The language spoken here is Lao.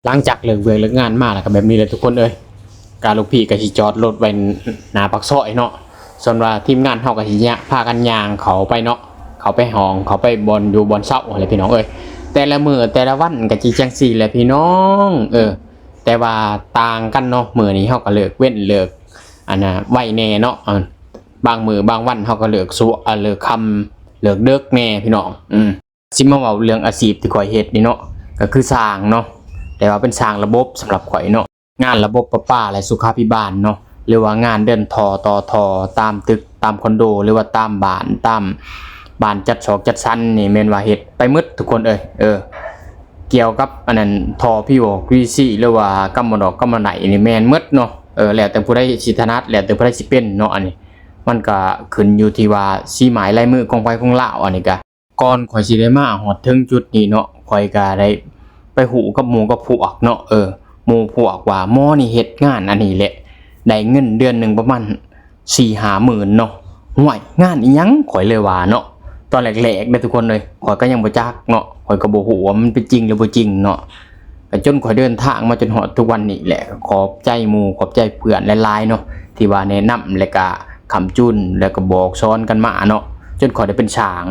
ຫຼັງຈາກເລີກວຽກເລີກງານມາແລ້ວກໍແບບນີ້ແຫຼະທຸກຄົນເອີຍ, ກະລູກພີ່ກໍຊິຈອດລົດໄວ້ໜ້າປາກຊອຍເນາະ, ສ່ວນວ່າທີມງານເຮົາກໍຊິຍະ ພາກັນຍ່າງເຂົ້າໄປເນາະ, ເຂົ້າໄປຫ້ອງ ເຂົ້າໄປບ່ອນຢູ່ບ່ອນເຊົາຫັ້ນແຫຼະພີ່ນ້ອງເອີຍ. ແຕ່ລະມື້ແຕ່ລະວັນກໍຊິຈັ່ງຊີ້ແຫຼະພີ່ນ້ອງເອີຍ, ແຕ່ວ່າຕ່າງກັນເນາະ, ມື້ນີ້ເຮົາກໍເລີກເວັນເລີກ ອັນນ່າ ໄວແດ່ເນາະ, ເອີ ບາງມື້ບາງວັນເຮົາກໍເລີກສວ- ເອີ ເລີກຄ່ຳ ເລີກເດິກແດ່ພີ່ນ້ອງ. ອືມ ຊິມາເວົ້າເລື່ອງອາຊີບທີ່ຂ້ອຍເຮັດນີ້ເນາະ, ກໍຄືຊ່າງເນາະ, ແຕ່ວ່າເປັນຊ່າງລະບົບສຳລັບຂ້ອຍເນາະ, ງານລະບົບປະປາ ແລະ ສຸຂາພິບານເນາະ, ຫຼືວ່າງານເດີນທໍ່ຕໍ່ທໍ່ຕາມຕຶກ ຕາມຄອນໂດ ຫຼືວ່າຕາມບ້ານ ຕາມບ້ານຈັດສອກຈັດສັນນີ້ ແມ່ນວ່າເຮັດໄປໝົດທຸກຄົນເອີຍ. ເອີ ກ່ຽວກັບອັນນັ້ນ ທໍ່ພີວອອກພີວີຊີ ຫຼືວ່າກຳມະດອກກຳມະໄນນີ້ແມ່ນໝົດເນາະ, ເອີ ແລ້ວແຕ່ຜູ້ໃດຊິຖະໜັດ ແລ້ວແຕ່ຜູ້ໃດຊິເປັນເນາະ, ອັນນີ້ມັນກະຂຶ້ນຢູ່ທີ່ວ່າສີໝ້າຍລາຍມືຂອງໃຜຂອງລາວ. ອັນນີ້ກະ ກ່ອນຂ້ອຍຊິໄດ້ມາຮອດເຖິງຈຸດນີ້ເນາະ, ຂ້ອຍກໍໄດ້ໄປຮູ້ກັບໝູ່ກັບພວກເນາະ, ເອີ ໝູ່ພວກວ່າໝໍນີ້ເຮັດງານອັນນີ້ແຫຼະ ໄດ້ເງິນເດືອນໜຶ່ງປະມານສີ່ຫ້າໝື່ນເນາະ. ຫ້ວຍ ງານອີ່ຫຍັງ ຂ້ອຍເລີຍວ່າເນາະ, ຕອນແລກໆເດ້ທຸກຄົນເອີຍ, ຂ້ອຍກໍຍັງບໍ່ຈັກເນາະ, ຂ້ອຍກໍບໍ່ຮູ້ວ່າມັນເປັນຈິງຫຼືບໍ່ຈິງເນາະ. ກໍຈົນຂ້ອຍເດີນທາງມາຈົນຮອດທຸກວັນນີ້ແຫຼະ, ຂອບໃຈໝູ່ ຂອບໃຈເພື່ອນຫຼາຍໆເນາະ ທີ່ວ່າແນະນຳ ແລະກະຄ້ຳຈຸນ ແລະກະບອກສອນກັນມາເນາະ, ຈົນຂ້ອຍໄດ້ເປັນຊ່າງ.